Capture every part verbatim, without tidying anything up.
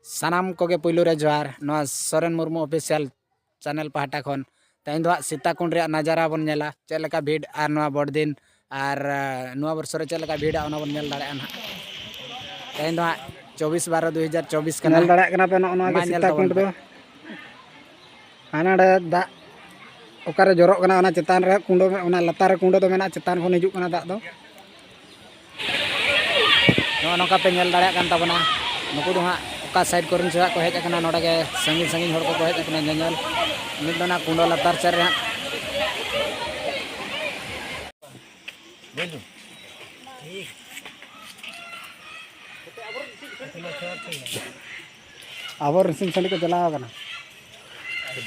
ᱥᱟᱱᱟᱢ ᱠᱚᱜᱮ ᱯᱩᱭᱞᱩ ᱨᱮ ᱡᱚᱦᱟᱨ᱾ ᱱᱚᱣᱟ ᱥᱚᱨᱮᱱ ᱢᱩᱨᱢᱩ ᱚᱯᱷᱤᱥᱤᱭᱟᱞ ᱪᱮᱱᱮᱞ ᱯᱟᱦᱴᱟ ᱠᱷᱚᱱ ᱛᱮᱦᱮᱧ ᱫᱚ ᱦᱟᱸᱜ ᱥᱤᱛᱟᱠᱩᱸᱰ ᱨᱮᱭᱟᱜ ᱱᱟᱡᱟᱨᱟ ᱵᱚᱱ ᱧᱮᱞᱟ, ᱪᱮᱫ ᱞᱮᱠᱟ ᱵᱷᱤᱲ ᱟᱨ ᱱᱚᱣᱟ ᱵᱚᱲᱫᱤᱱ ᱟᱨ, ᱟᱸ, ᱱᱚᱣᱟ ᱵᱚᱨᱥᱚ ᱨᱮ ᱪᱮᱫ ᱞᱮᱠᱟ ᱵᱷᱤᱲᱟ, ᱚᱱᱟ ᱵᱚᱱ ᱧᱮᱞ ᱫᱟᱲᱮᱭᱟᱜᱼᱟ ᱱᱟᱦᱟᱜ᱾ ᱛᱮᱦᱮᱧ ᱫᱚ ᱦᱟᱸᱜ ᱪᱚᱵᱵᱤᱥ ᱵᱟᱨᱚ ᱫᱩ ᱦᱟᱡᱟᱨ ᱪᱚᱵᱵᱤᱥ ᱠᱟᱱᱟ᱾ ᱧᱮᱞ ᱫᱟᱲᱮᱭᱟᱜ ᱠᱟᱱᱟ ᱯᱮ ᱱᱚᱜᱼᱚ ᱱᱚᱣᱟ ᱜᱮ ᱢᱟ ᱧᱮᱞ ᱛᱟᱵᱚᱱ ᱥᱤᱛᱟᱠᱩᱸᱰ ᱯᱮ᱾ ᱫᱚ᱾ ᱦᱟᱱᱟ ᱱᱚᱰᱮ ᱫᱟᱜ ᱚᱠᱟᱨᱮ ᱡᱚᱨᱚᱜ ᱠᱟᱱᱟ, ᱚᱱᱟ ᱪᱮᱛᱟᱱ ᱨᱮ ᱠᱩᱸᱰᱟᱹ, ᱚᱱᱟ ᱞᱟᱛᱟᱨ ᱨᱮ ᱠᱩᱸᱰᱟᱹ ᱫᱚ ᱢᱮᱱᱟᱜᱼᱟ, ᱪᱮᱛᱟᱱ ᱠᱷᱚᱱ ᱦᱤᱡᱩᱜ ᱠᱟᱱᱟ ᱫᱟᱜ ᱫᱚ᱾ ᱱᱚᱜᱼᱚ ᱱᱚᱝᱠᱟ ᱯᱮ ᱧᱮᱞ ᱫᱟᱲᱮᱭᱟᱜ ᱠᱟᱱ ᱛᱟᱵᱚᱱᱟ᱾ ᱱᱩᱠᱩ ᱫᱚ ᱦᱟᱸᱜ ᱚᱠᱟ ᱥᱟᱭᱤᱰ ᱠᱚᱨᱮᱱ ᱪᱚ ᱦᱟᱸᱜ ᱠᱚ ᱦᱮᱡ ᱟᱠᱟᱱᱟ, ᱱᱚᱰᱮ ᱜᱮ ᱥᱟᱺᱜᱤᱧ ᱥᱟᱺᱜᱤᱧ ᱦᱚᱲ ᱠᱚᱠᱚ ᱦᱮᱡ ᱟᱠᱟᱱᱟ ᱧᱮᱧᱮᱞ᱾ ᱢᱤᱫ ᱫᱚ ᱚᱱᱟ ᱠᱩᱸᱰᱟᱹ ᱞᱟᱛᱟᱨ ᱥᱮᱫ ᱨᱮ ᱦᱟᱸᱜ᱾ ᱟᱵᱚ ᱨᱮᱱ ᱥᱤᱢ ᱥᱟᱺᱰᱤ ᱠᱚ ᱪᱟᱞᱟᱣ ᱟᱠᱟᱱᱟ᱾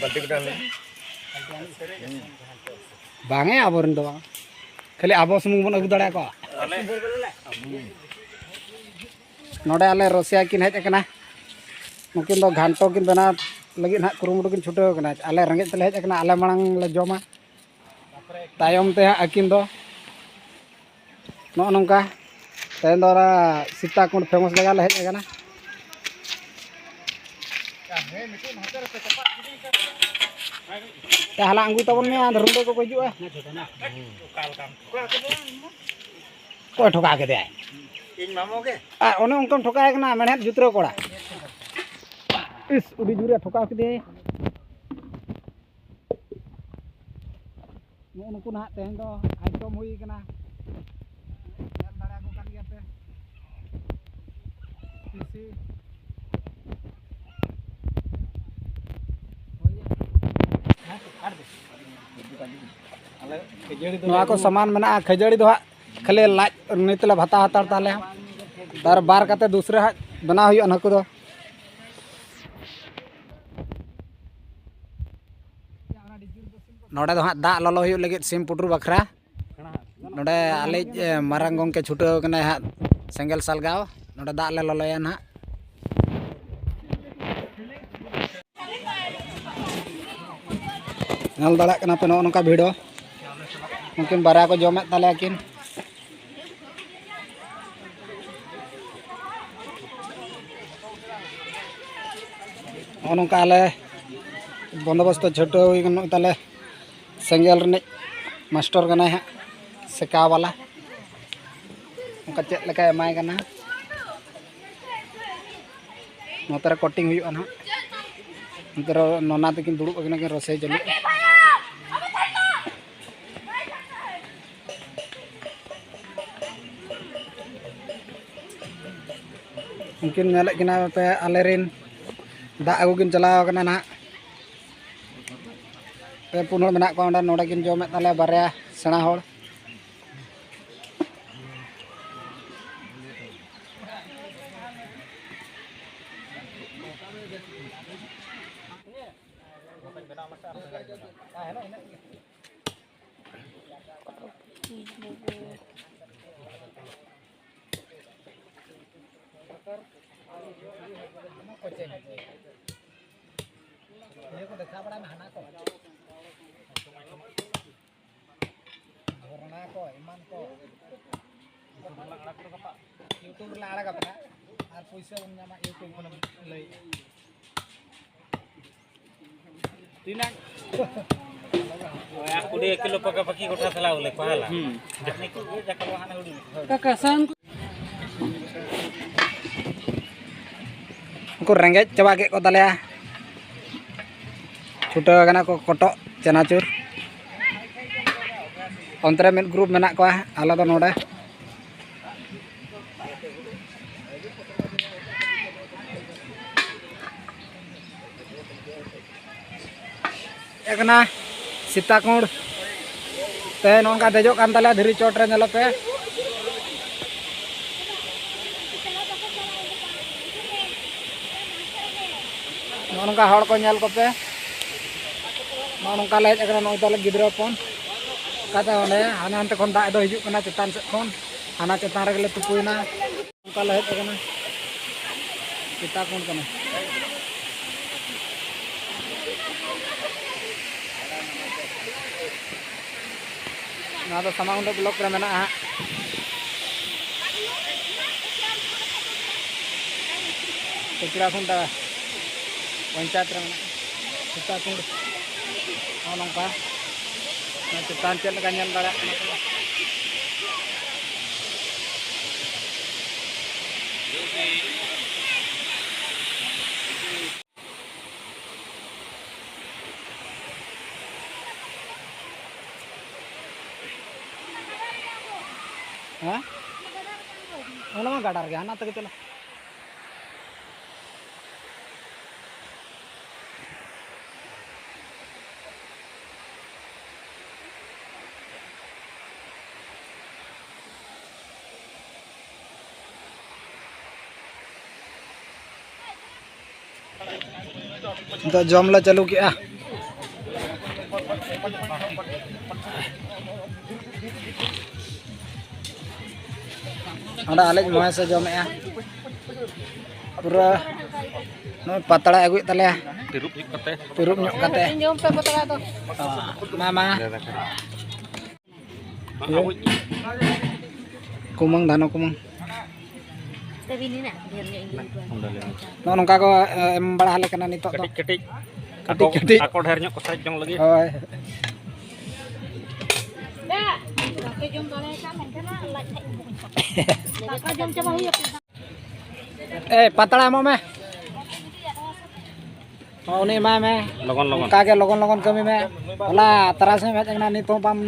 ᱵᱟᱹᱞᱴᱤ ᱠᱚᱴᱟ ᱞᱮ᱾ ᱵᱟᱝ ᱮ, ᱟᱵᱚᱨᱮᱱ ᱫᱚ ᱵᱟᱝ, ᱠᱷᱟᱹᱞᱤ ᱟᱵᱚ ᱥᱩᱢᱩᱝ ᱵᱚᱱ ᱟᱹᱜᱩ ᱫᱟᱲᱮᱭᱟᱠᱚᱣᱟ᱾ ᱱᱚᱰᱮ ᱟᱞᱮ ᱨᱚᱥᱤᱭᱟ ᱠᱤᱱ ᱦᱮᱡ ᱟᱠᱟᱱᱟ, ᱱᱩᱠᱤᱱ ᱫᱚ ᱜᱷᱟᱱᱴᱚ ᱠᱤᱱ ᱵᱮᱱᱟᱣ ᱞᱟᱹᱜᱤᱫ ᱦᱟᱸᱜ ᱠᱩᱨᱩᱢᱩᱴᱩ ᱠᱤᱱ ᱪᱷᱩᱴᱟᱹᱣ ᱟᱠᱟᱱᱟ᱾ ᱟᱞᱮ ᱨᱮᱸᱜᱮᱡ ᱛᱮᱞᱮ ᱦᱮᱡ ᱟᱠᱟᱱᱟ, ᱟᱞᱮ ᱢᱟᱲᱟᱝ ᱞᱮ ᱡᱚᱢᱟ, ᱛᱟᱭᱚᱢ ᱛᱮ ᱦᱟᱸᱜ ᱟᱹᱠᱤᱱ ᱫᱚ᱾ ᱱᱚᱜᱼᱚ ᱱᱚᱝᱠᱟ ᱛᱮᱦᱮᱧ ᱫᱚ ᱚᱱᱟ ᱥᱤᱛᱟᱠᱩᱸᱰ ᱯᱷᱮᱢᱟᱥ ᱡᱟᱭᱜᱟ ᱞᱮ ᱦᱮᱡ ᱟᱠᱟᱱᱟ᱾ ᱮ, ᱦᱟᱞᱟᱝ ᱟᱹᱜᱩᱭ ᱛᱟᱵᱚᱱ ᱢᱮ, ᱟᱨ ᱨᱩᱸᱰᱟᱹ ᱠᱚᱠᱚ ᱦᱤᱡᱩᱜᱼᱟ᱾ ᱚᱠᱚᱭ ᱴᱷᱚᱠᱟᱣ ᱠᱮᱫᱮᱭᱟᱭ? ᱤᱧ ᱢᱟᱢᱚ ᱜᱮ᱾ ᱟᱨ ᱚᱱᱮ ᱚᱱᱠᱟᱢ ᱴᱷᱚᱠᱟᱣ ᱠᱟᱱᱟ, ᱢᱮᱲᱦᱮᱫ ᱡᱩᱛᱨᱟᱹ ᱠᱚᱲᱟ᱾ ᱤᱥ, ᱟᱹᱰᱤ ᱡᱳᱨᱮ ᱴᱷᱚᱠᱟᱣ ᱠᱮᱫᱮᱭᱟᱭ᱾ ᱱᱩᱜᱼᱩ ᱱᱩᱠᱩ ᱱᱟᱦᱟᱜ ᱛᱮᱦᱮᱧ ᱫᱚ ᱟᱭᱴᱚᱢ ᱦᱩᱭ ᱠᱟᱱᱟ᱾ ᱧᱮᱞ ᱫᱟᱲᱮᱭᱟᱠᱚ ᱠᱟᱱ ᱜᱮᱭᱟ ᱯᱮ᱾ ᱯᱤᱥᱤ᱾ ᱱᱚᱣᱟ ᱠᱚ ᱥᱟᱢᱟᱱ ᱢᱮᱱᱟᱜᱼᱟ᱾ ᱠᱷᱟᱹᱡᱟᱹᱲᱤ ᱫᱚ ᱦᱟᱸᱜ ᱠᱷᱟᱹᱞᱤ ᱞᱟᱡ ᱱᱤᱛ ᱞᱮ ᱵᱷᱟᱛᱟ ᱦᱟᱛᱟᱲ ᱛᱟᱦᱞᱮ᱾ ᱛᱟᱨ ᱵᱟᱨ ᱠᱟᱛᱮ ᱫᱩᱥᱨᱟ ᱦᱟᱸᱜ ᱵᱮᱱᱟᱣ ᱦᱩᱭᱩᱜᱼᱟ ᱱᱟᱹᱠᱩ ᱫᱚ᱾ ᱱᱚᱰᱮ ᱫᱚ ᱦᱟᱸᱜ ᱫᱟᱜ ᱞᱚᱞᱚ ᱦᱩᱭᱩᱜ ᱞᱟᱹᱜᱤᱫ ᱥᱤᱢ ᱯᱩᱴᱩᱨ ᱵᱟᱠᱷᱨᱟ᱾ ᱱᱚᱰᱮ ᱟᱞᱮᱭᱤᱡ, ᱮ, ᱢᱟᱨᱟᱝ ᱜᱚᱢᱠᱮ ᱪᱷᱩᱴᱟᱹᱣ ᱠᱟᱱᱟᱭ ᱦᱟᱸᱜ ᱥᱮᱸᱜᱮᱞ ᱥᱟᱞᱜᱟᱣ᱾ ᱱᱚᱰᱮ ᱫᱟᱜ ᱞᱮ ᱞᱚᱞᱚᱭᱟ ᱱᱟᱦᱟᱜ᱾ ᱧᱮᱞ ᱫᱟᱲᱮᱭᱟᱜ ᱠᱟᱱᱟ ᱯᱮ ᱱᱚᱜᱼᱚ ᱱᱚᱝᱠᱟ ᱵᱷᱤᱲ᱾ ᱩᱱᱠᱤᱱ ᱵᱟᱨᱭᱟ ᱠᱚ ᱡᱚᱢᱮᱫ ᱛᱟᱞᱮᱭᱟ ᱠᱤᱱ᱾ ᱱᱚᱜᱼᱚ ᱱᱚᱝᱠᱟ ᱟᱞᱮ ᱵᱚᱱᱫᱳᱵᱚᱥᱛᱚ ᱪᱷᱩᱴᱟᱹᱣ ᱦᱩᱭ ᱠᱟᱱᱟ᱾ ᱱᱩᱭ ᱛᱟᱞᱮ ᱥᱮᱸᱜᱮᱞ ᱨᱤᱱᱤᱡ ᱢᱟᱥᱴᱚᱨ ᱠᱟᱱᱟᱭ ᱦᱟᱸᱜ, ᱥᱮᱠᱟᱣ ᱵᱟᱞᱟ᱾ ᱚᱱᱠᱟ ᱪᱮᱫ ᱞᱮᱠᱟᱭ ᱮᱢᱟᱭ ᱠᱟᱱᱟ᱾ ᱱᱚᱛᱮ ᱨᱮ ᱠᱟᱴᱤᱝ ᱦᱩᱭᱩᱜᱼᱟ ᱱᱟᱦᱟᱜ᱾ ᱱᱚᱛᱮ ᱨᱮ ᱱᱚᱱᱟ ᱛᱟᱹᱠᱤᱱ ᱫᱩᱲᱩᱵ ᱟᱠᱟᱱᱟ ᱠᱤᱱ, ᱨᱚᱥᱮ ᱪᱟᱹᱞᱩ᱾ ᱩᱱᱠᱤᱱ ᱧᱮᱞᱮᱫ ᱠᱤᱱᱟ ᱯᱮ, ᱟᱞᱮᱨᱮᱱ ᱫᱟᱜ ᱟᱹᱜᱩ ᱠᱤᱱ ᱪᱟᱞᱟᱣ ᱠᱟᱱᱟ ᱱᱟᱦᱟᱜ᱾ ᱯᱮ ᱯᱩᱱ ᱦᱚᱲ ᱢᱮᱱᱟᱜ ᱠᱚᱣᱟ ᱚᱸᱰᱮ, ᱱᱚᱰᱮ ᱠᱤᱱ ᱡᱚᱢᱮᱫ ᱛᱟᱞᱮᱭᱟ ᱵᱟᱨᱭᱟ ᱥᱮᱬᱟ ᱦᱚᱲ᱾ ᱤᱭᱟᱹ ᱠᱚ ᱫᱮᱠᱷᱟᱣ ᱵᱟᱲᱟᱭ ᱢᱮ, ᱦᱟᱱᱟ ᱠᱚ᱾ ᱫᱷᱚᱨᱱᱟ ᱠᱚ, ᱮᱢᱟᱱ ᱠᱚ᱾ YouTube ᱨᱮᱞᱮ ᱟᱲᱟᱜᱟ ᱯᱮ ᱱᱟᱜ, ᱟᱨ ᱯᱩᱭᱥᱟᱹ ᱵᱚᱱ ᱧᱟᱢᱟ YouTube ᱠᱷᱚᱱᱮᱢ ᱞᱟᱹᱭᱮᱜᱼᱟ᱾ ᱛᱤᱱᱟᱹᱜ? ᱳᱭ ᱟᱨ ᱠᱩᱲᱤ ᱠᱤᱞᱳ ᱯᱟᱠᱟ ᱯᱟᱠᱤ ᱜᱚᱴᱟ ᱪᱟᱞᱟᱣ ᱞᱮ ᱯᱟᱦᱟᱞᱟ᱾ ᱦᱩᱸ᱾ ᱟᱨ ᱱᱤᱛᱚᱜ ᱜᱮ ᱡᱟᱠᱟ ᱦᱟᱱᱟ ᱦᱩᱰᱤᱧ᱾ ᱠᱟᱠᱟ ᱥᱟᱝ᱾ ᱩᱱᱠᱩ ᱨᱮᱸᱜᱮᱡ ᱪᱟᱵᱟ ᱠᱮᱫ ᱠᱚ ᱛᱟᱞᱮᱭᱟ᱾ ᱪᱷᱩᱴᱟᱹᱣ ᱠᱟᱱᱟ ᱠᱚ ᱠᱚᱴᱚᱜ ᱪᱟᱱᱟᱪᱩᱨ᱾ ᱚᱱᱛᱮ ᱨᱮ ᱢᱤᱫ ᱜᱨᱩᱯ ᱢᱮᱱᱟᱜ ᱠᱚᱣᱟ, ᱟᱞᱮ ᱫᱚ ᱱᱚᱰᱮ᱾ ᱦᱮᱡ ᱠᱟᱱᱟ ᱥᱤᱛᱟᱠᱩᱸᱰ᱾ ᱛᱮ ᱱᱚᱝᱠᱟ ᱫᱮᱡᱚᱜ ᱠᱟᱱ ᱛᱟᱞᱮᱭᱟ ᱫᱷᱤᱨᱤ ᱪᱚᱴ ᱨᱮ, ᱧᱮᱞᱚᱜ ᱯᱮ᱾ ᱱᱚᱜᱼᱚ ᱱᱚᱝᱠᱟ ᱦᱚᱲ ᱠᱚ ᱧᱮᱞ ᱠᱚᱯᱮ᱾ ᱱᱚᱜᱼᱚ ᱱᱚᱝᱠᱟ ᱞᱮ ᱦᱮᱡ ᱟᱠᱟᱱᱟ, ᱱᱚᱜᱼᱚᱭ ᱛᱟᱞᱮ ᱜᱤᱫᱽᱨᱟᱹ ᱦᱚᱯᱚᱱ᱾ ᱚᱱᱠᱟᱛᱮ ᱚᱸᱰᱮ ᱦᱟᱱᱮ ᱦᱟᱱᱛᱮ ᱠᱷᱚᱱ ᱫᱟᱜ ᱫᱚ ᱦᱤᱡᱩᱜ ᱠᱟᱱᱟ ᱪᱮᱛᱟᱱ ᱥᱮᱫ ᱠᱷᱚᱱ, ᱦᱟᱱᱟ ᱪᱮᱛᱟᱱ ᱨᱮᱜᱮ ᱞᱮ ᱛᱩᱯᱩᱭᱮᱱᱟ᱾ ᱚᱱᱠᱟ ᱞᱮ ᱦᱮᱡ ᱟᱠᱟᱱᱟ, ᱥᱤᱛᱟᱠᱩᱸᱰ ᱠᱟᱱᱟ᱾ ᱱᱚᱣᱟ ᱫᱚ ᱥᱟᱢᱟᱝ ᱵᱞᱚᱠ ᱨᱮ ᱢᱮᱱᱟᱜᱼᱟ ᱦᱟᱸᱜ, ᱠᱚᱪᱲᱟ ᱠᱷᱩᱱᱴᱟ᱾ ᱯᱚᱧᱪᱟᱭᱮᱛ ᱨᱮ ᱢᱮᱱᱟᱜᱼᱟ, ᱥᱤᱛᱟᱠᱩᱸᱰ᱾ ᱱᱚᱜᱼᱚ ᱱᱚᱝᱠᱟ ᱱᱚᱣᱟ ᱪᱮᱛᱟᱱ ᱪᱮᱫ ᱞᱮᱠᱟ ᱧᱮᱞ ᱫᱟᱲᱮᱭᱟᱜ ᱠᱟᱱᱟ ᱯᱮ? ᱦᱮᱸ? ᱚᱱᱟ ᱢᱟ ᱜᱟᱰᱟ ᱨᱮᱜᱮ, ᱦᱟᱱᱟ ᱛᱮᱜᱮ ᱪᱟᱞᱟᱜ᱾ ᱱᱤᱛᱚᱜ ᱡᱚᱢ ᱞᱮ ᱪᱟᱹᱞᱩ ᱠᱮᱜᱼᱟ᱾ ᱚᱸᱰᱮ ᱟᱞᱮᱡ ᱢᱚᱦᱮᱥ ᱮ ᱡᱚᱢᱮᱜᱼᱟ᱾ ᱯᱩᱨᱟᱹ ᱱᱚᱜᱼᱚᱭ ᱯᱟᱛᱲᱟᱭ ᱟᱹᱜᱩᱭᱮᱫ ᱛᱟᱞᱮᱭᱟ᱾ ᱯᱤᱨᱩᱵ ᱧᱚᱜ ᱠᱟᱛᱮ᱾ ᱯᱤᱨᱩᱵ ᱧᱚᱜ ᱠᱟᱛᱮ᱾ ᱤᱧ ᱡᱚᱢ ᱯᱮ ᱯᱟᱛᱲᱟ ᱫᱚ᱾ ᱚ, ᱢᱟ, ᱢᱟ᱾ ᱠᱩᱢᱟᱹᱝ, ᱫᱷᱟᱱᱚ ᱠᱩᱢᱟᱹᱝ᱾ ᱛᱮᱵᱤᱱ ᱦᱮᱱᱟᱜ ᱰᱷᱮᱨ ᱧᱚᱜ ᱤᱧ ᱟᱹᱜᱩ ᱠᱚᱣᱟ᱾ ᱱᱚᱜᱼᱚ ᱱᱚᱝᱠᱟ ᱠᱚ, ᱮ, ᱮᱢ ᱵᱟᱲᱟ ᱟᱞᱮ ᱠᱟᱱᱟ ᱱᱤᱛᱚᱜ ᱫᱚ᱾ ᱠᱟᱹᱴᱤᱡ ᱠᱟᱹᱴᱤᱡ᱾ ᱠᱟᱹᱴᱤᱡ ᱟᱠᱚ, ᱠᱟᱹᱴᱤᱡ᱾ ᱟᱠᱚ ᱰᱷᱮᱨ ᱧᱚᱜ ᱠᱚ ᱥᱟᱨᱮᱡ ᱡᱚᱝ ᱞᱟᱹᱜᱤᱫ᱾ ᱦᱳᱭ᱾ ᱫᱟ, ᱵᱟᱯᱮ ᱡᱚᱢ ᱫᱟᱲᱮᱭᱟᱠᱟᱫ ᱢᱮᱱᱠᱷᱟᱱ ᱞᱟᱡ ᱠᱷᱟᱡ ᱫᱟᱠᱟ ᱡᱚᱢ ᱪᱟᱵᱟ ᱦᱩᱭ ᱟᱯᱮ᱾ ᱮ, ᱯᱟᱛᱲᱟ ᱮᱢᱚᱜ ᱢᱮ᱾ ᱦᱚᱸ, ᱩᱱᱤ ᱮᱢᱟᱭ ᱢᱮ᱾ ᱞᱚᱜᱚᱱ, ᱞᱚᱜᱚᱱ᱾ ᱚᱱᱠᱟ ᱜᱮ ᱞᱚᱜᱚᱱ, ᱞᱚᱜᱚᱱ ᱠᱟᱹᱢᱤ ᱢᱮ᱾ ᱦᱚᱞᱟ ᱛᱟᱨᱟᱥᱤᱧ ᱦᱮᱡ ᱟᱠᱟᱱᱟ, ᱱᱤᱛ ᱦᱚᱸ ᱵᱟᱢ,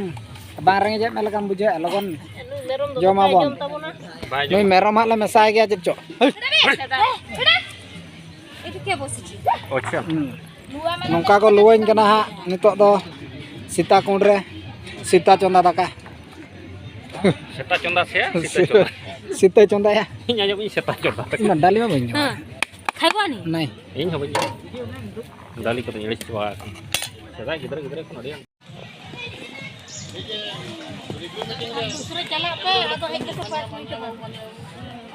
ᱵᱟᱝ ᱨᱮᱸᱜᱮᱡ ᱮᱫ ᱢᱮ ᱞᱮᱠᱟᱢ ᱵᱩᱡᱷᱟᱹᱣᱮᱫᱼᱟ᱾ ᱞᱚᱜᱚᱱ ᱢᱮᱨᱚᱢ ᱫᱚ ᱡᱚᱢ ᱵᱟᱭ ᱟᱵᱚᱱ᱾ ᱡᱚᱢ ᱛᱟᱵᱚᱱᱟ᱾ ᱵᱟᱭ ᱡᱚᱢᱟ᱾ ᱱᱩᱭ ᱢᱮᱨᱚᱢ ᱦᱟᱸᱜ ᱞᱮ ᱢᱮᱥᱟᱭ ᱜᱮᱭᱟ ᱪᱮᱫ ᱪᱚ᱾ ᱟᱪᱪᱷᱟ᱾ ᱦᱩᱸ᱾ ᱱᱚᱝᱠᱟ ᱠᱚ ᱞᱩᱣᱟᱹᱧ ᱠᱟᱱᱟ ᱦᱟᱸᱜ ᱱᱤᱛᱚᱜ ᱫᱚ ᱥᱤᱛᱟ ᱠᱩᱸᱰ ᱨᱮ ᱥᱤᱛᱟ ᱪᱚᱸᱫᱟ ᱫᱟᱠᱟ᱾ ᱥᱮᱛᱟ ᱪᱚᱸᱫᱟ ᱥᱮ ᱥᱤᱛᱟᱹ ᱪᱚᱸᱫᱟ? ᱥᱤᱛᱟᱹ ᱪᱚᱸᱫᱟᱭᱟ᱾ ᱤᱧ ᱟᱸᱡᱚᱢ ᱤᱧ ᱥᱮᱛᱟ ᱪᱚᱸᱫᱟ᱾ ᱤᱧ ᱢᱟ ᱰᱟᱹᱞᱤ ᱢᱟ ᱵᱟᱹᱧ ᱡᱚᱢᱟ᱾ ᱦᱮᱸ᱾ ᱠᱷᱟᱭᱵᱟᱱᱤ? ᱱᱟᱭ᱾ ᱤᱧ ᱦᱚᱸ ᱵᱟᱹᱧ ᱡᱚᱢᱟ᱾ ᱰᱟᱹᱞᱤ ᱠᱚᱫᱚᱧ ᱟᱹᱲᱤᱥ ᱪᱟᱵᱟ ᱟᱠᱟᱱᱟ᱾ ᱥᱮᱫᱟᱭ ᱜᱤᱫᱽᱨᱟᱹ ᱜᱤᱫᱽᱨᱟᱹ ᱠᱷᱚᱱ ᱟᱹᱰᱤ ᱟᱸᱴ᱾ ᱫᱩᱥᱨᱟᱹ ᱪᱟᱞᱟᱜ ᱯᱮ, ᱟᱫᱚ ᱦᱮᱡ ᱠᱟᱛᱮ ᱯᱟᱭᱥᱟ ᱦᱩᱭ ᱪᱟᱵᱟ᱾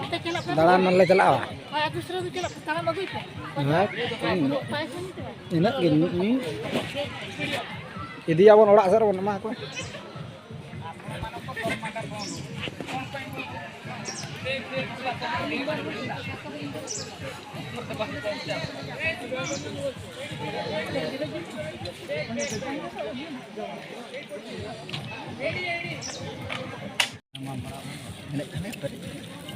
ᱚᱱᱛᱮ ᱪᱟᱞᱟᱜ ᱯᱮ᱾ ᱫᱟᱬᱟᱱ ᱞᱮ ᱪᱟᱞᱟᱜᱼᱟ᱾ ᱦᱳᱭ, ᱟᱨ ᱫᱩᱥᱨᱟᱹ ᱫᱚ ᱪᱟᱞᱟᱜ ᱯᱮ, ᱛᱟᱲᱟᱢ ᱟᱹᱜᱩᱭ ᱯᱮ᱾ ᱦᱮᱸ᱾ ᱯᱟᱭᱥᱟ ᱦᱩᱭ ᱪᱟᱵᱟ᱾ ᱤᱱᱟᱹᱜ ᱜᱮ ᱧᱩ, ᱧᱩ᱾ ᱤᱫᱤᱭᱟᱵᱚᱱ ᱚᱲᱟᱜ ᱥᱮᱫ ᱨᱮᱵᱚᱱ ᱮᱢᱟ ᱠᱚᱣᱟ᱾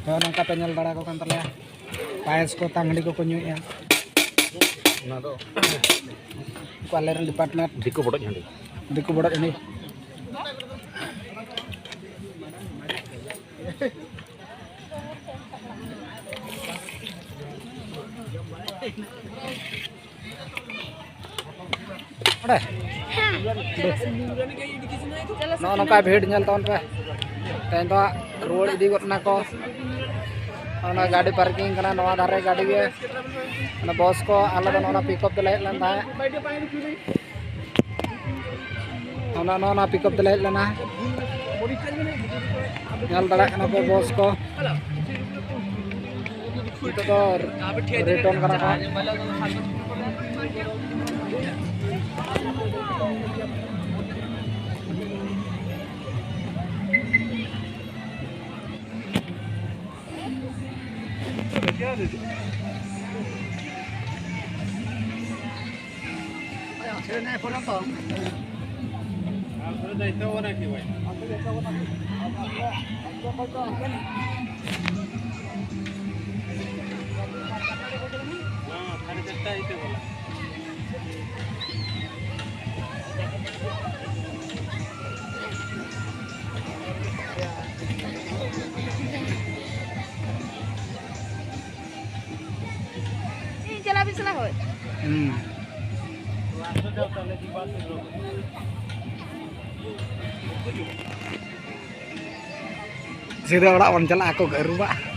ᱦᱳᱭ, ᱱᱚᱝᱠᱟ ᱯᱮ ᱧᱮᱞ ᱫᱟᱲᱮᱭᱟᱠᱚ ᱠᱟᱱ ᱛᱟᱞᱮᱭᱟ, ᱯᱟᱭᱮᱥ ᱠᱚ, ᱛᱟᱝ ᱦᱟᱺᱰᱤ ᱠᱚᱠᱚ ᱧᱩᱭᱮᱫᱼᱟ᱾ ᱚᱱᱟ ᱫᱚ ᱩᱱᱠᱩ ᱟᱞᱮ ᱨᱮᱱ ᱰᱤᱯᱟᱨᱴᱢᱮᱱᱴ ᱫᱤᱠᱩ ᱵᱚᱰᱚᱡ ᱦᱟᱺᱰᱤ᱾ ᱫᱤᱠᱩ ᱵᱚᱰᱚᱡ ᱦᱟᱺᱰᱤ᱾ ᱱᱚᱜᱼᱚ ᱱᱚᱝᱠᱟ ᱵᱷᱤᱲ ᱧᱮᱞ ᱛᱟᱵᱚᱱ ᱯᱮ᱾ ᱛᱮᱦᱮᱧ ᱫᱚ ᱦᱟᱸᱜ ᱨᱩᱣᱟᱹᱲ ᱤᱫᱤ ᱜᱚᱫ ᱮᱱᱟ ᱠᱚ᱾ ᱚᱱᱟ ᱜᱟᱹᱰᱤ ᱯᱟᱨᱠᱤᱝ ᱠᱟᱱᱟ ᱱᱚᱣᱟ ᱫᱷᱟᱨᱮ ᱜᱟᱹᱰᱤ ᱜᱮ᱾ ᱚᱱᱟ ᱵᱚᱥ ᱠᱚ ᱟᱞᱮ ᱫᱚ ᱱᱚᱜᱼᱚ ᱱᱟ ᱯᱤᱠᱟᱯ ᱛᱮᱞᱮ ᱦᱮᱡ ᱞᱮᱱ ᱛᱟᱦᱮᱸᱫ᱾ ᱚᱱᱟ, ᱱᱚᱜᱼᱚ ᱱᱟ ᱯᱤᱠᱟᱯ ᱛᱮᱞᱮ ᱦᱮᱡ ᱞᱮᱱᱟ᱾ ᱧᱮᱞ ᱫᱟᱲᱮᱭᱟᱜ ᱠᱟᱱᱟ ᱯᱮ ᱵᱚᱥ ᱠᱚ᱾ ᱱᱤᱛᱚᱜ ᱫᱚ ᱨᱤᱴᱟᱨᱱ ᱠᱟᱱᱟ ᱠᱚ᱾ ᱤᱧ ᱪᱟᱞᱟᱣ ᱵᱤᱱ ᱥᱟᱞᱟ ᱦᱳᱭ᱾ ᱦᱩᱸ᱾ ᱥᱤᱫᱷᱟᱹ ᱚᱲᱟᱜ ᱵᱚᱱ ᱪᱟᱞᱟᱜᱼᱟ, ᱟᱠᱚ ᱜᱟᱹᱨᱩᱣᱟᱜ᱾